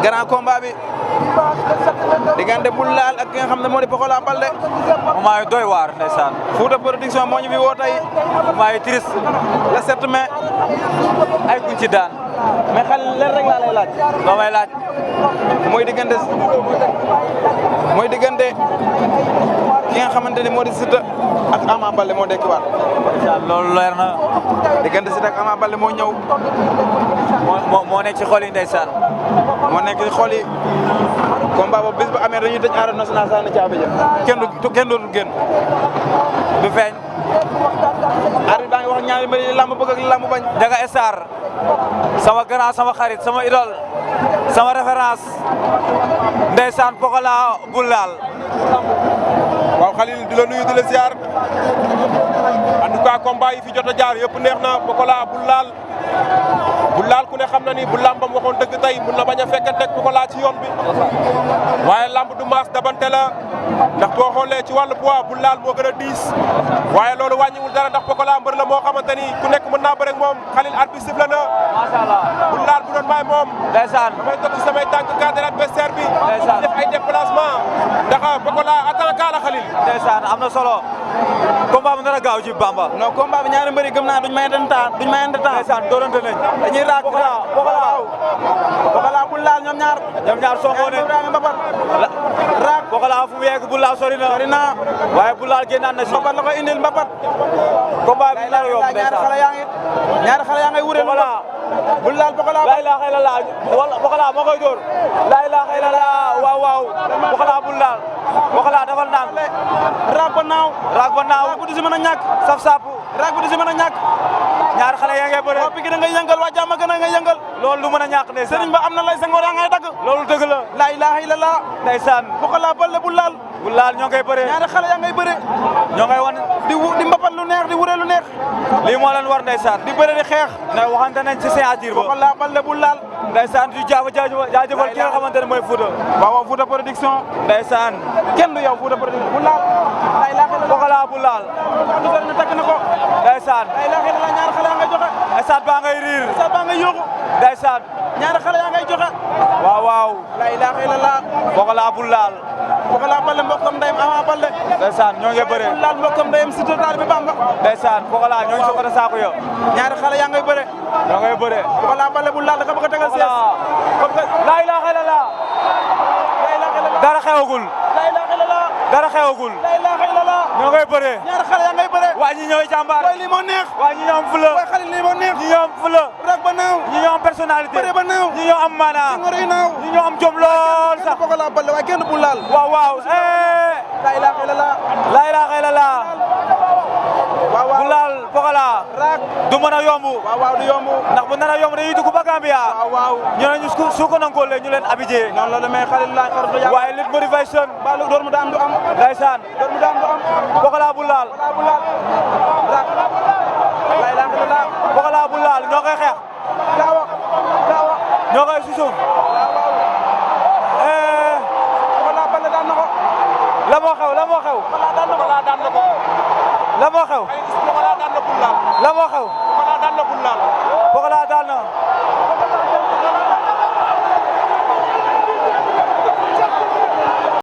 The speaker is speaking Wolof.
grand combat bi diggante Bul Laal ak ki nga xam ne moo di Pokola Baldé moment yu doy waar ndeysaan. Fouta Production moo ñu fi woo tey moment yu triste le 7 mai ay kuñ ci daan. mais xel leen rek laa lay laaj loo may laaj. mooy diggante ki nga xamante ni moo di Siteu ak Ama Baldé moo dekkiwaat loolu leer na. diggante Siteu ak Ama Baldé moo ñëw moo nekk ci xol yi ndeysaan. moo nekk ci xol yi combat boobu bis bu amee dañuy tëj arène nationale sax na caabi ja kenn dootul génn du feeñ. arbitre baa ngi wax ñaari mbir yi lamb bëgg ak li lamb bañ Ndiaga Star sama grand sama xarit sama idole sama référence ndeysaan Pokola Bul Laal. waaw Khalil di la nuyu di la ziar en tout cas combat yi fi jot a jaar yëpp neex na Pokola Bul Laal ku ne xam na ni bu lambam waxoon dëgg tey mun na bañ a fekkanteeg Pokola ci yoon bi waaye lamb du maas dabante la ndax boo xoolee ci wàllu poids Bul Laal moo gën a diis waaye loolu wàññiwul dara ndax Pokola mbër la moo xamante ni ku nekk mën naa bëre ak moom Khalil arbitre sifflé na. macha allah Bul Laal bu doon maay moom. ndeysaan damay toog ci samay tànk cadre adversaire bi. ndeysaan def ay déplacement ndax Pokola attaque la Khalil. ndeysaan am na solo. combat bi dana gaaw ci Bamba. non combat bi ñaari mbëri gëm naa duñ mayante temps ndeysaan doorante nañ. dañuy raak Pokola Bul Laal ñoom ñaar songoo ne mbapat raak Pokola fu mu yegg Bul Laal sori na waaye Bul Laal génnaat na si mbapat la koy indil mbapat combat bi nar yomb ndeysaan ñaari xale yaa ngay wure Bul Laal Pokola laa ilaaha illallah Pokola moo koy dóor laa ilaaha illallah waaw Pokola Bul Laal Pokola dafal naan raak ba naaw raak bu du si mën a ñàkk saf saapu raak bu du si mën a ñàkk ñaar xale yaa ngay bëre waa Pikine ngay yëngal waa Jàmm gën a ngay yëngal loolu du mën a ñàkk ndeysaan Serigne Ba am na lay sangoor yaa ngay dagg loolu dëgg la laa ilaaha illallah ndeysaan Pokola Baldé Bul Laal Bul Laal ñoo ngay bëre ñaari xale yaa ngay bëre ñoo ngay wan di mbapat lu neex di wure lu neex lii moo leen war ndeysaan di bëre di xeex ne waxante nañ ci signature ba Pokola Baldé Bul Laal ndeysaan du jaajëfal ki nga xamante ne mooy Fouta waaw Fouta Production ndeysaan kenn du yow Fouta Production Bul Laal laa ilaaha illallah Pokola Bul Laal na takk na ko ndeysaan laa ilaaha illallah ñaari xale yaa ngay joxe stade baa ngay riir stade baa ngay yóoxu ndeysaan ñaari xale yaa ngay joxe waaw laa ilaaha illallah Pokola Bul Laal Pokola Baldé mbokkam ndeyam Ama Baldé ndeysaan ñoo ngi bëre Bul Laal mbokkam ndeyam Siteu taal bi Bamba ndeysaan Pokola ñoo ngi soxla saako yo ñaari xale yaa ngay bëre ñoo ngay bëre Pokola Baldé Bul Laal da nga bëgg a tegal sees laa ilaaha illallah dara xewagul dara xewagul laa ilaaha illallah ñoo ngay bëre ñaari xale yaa ngay bëre waa ñi ñooy jàmbaar waaye lii moo neex waa ñi ñoo am fula waaye xale lii moo neex ñi ñoo am fula rek ba naaw ñi ñoo am personnalité bëre ba naaw ñi ñoo am maanaa ngor yi naaw ñi ñoo am jom lool sax Pokola Baldé waaye kenn Bul Laal waaw laa ilaaha illallah laa ilaaha illallah waaw Bul Laal Pokola raak du mën a yomb waaw du yomb ndax bu nar a yomb dañuy dugg ba Gambia waaw ñu ne ñu suuko nankoo le ñu leen abidjee noonu la demee xale laay xaratu yàlla waaye lit motivation balu door mu daan du am ndeysaan door mu daan du am Pokola Bul Laal Bul Laal raak laa ilaaha illallah Pokola Bul Laal ñoo koy xeex gaawa ñoo koy si suuf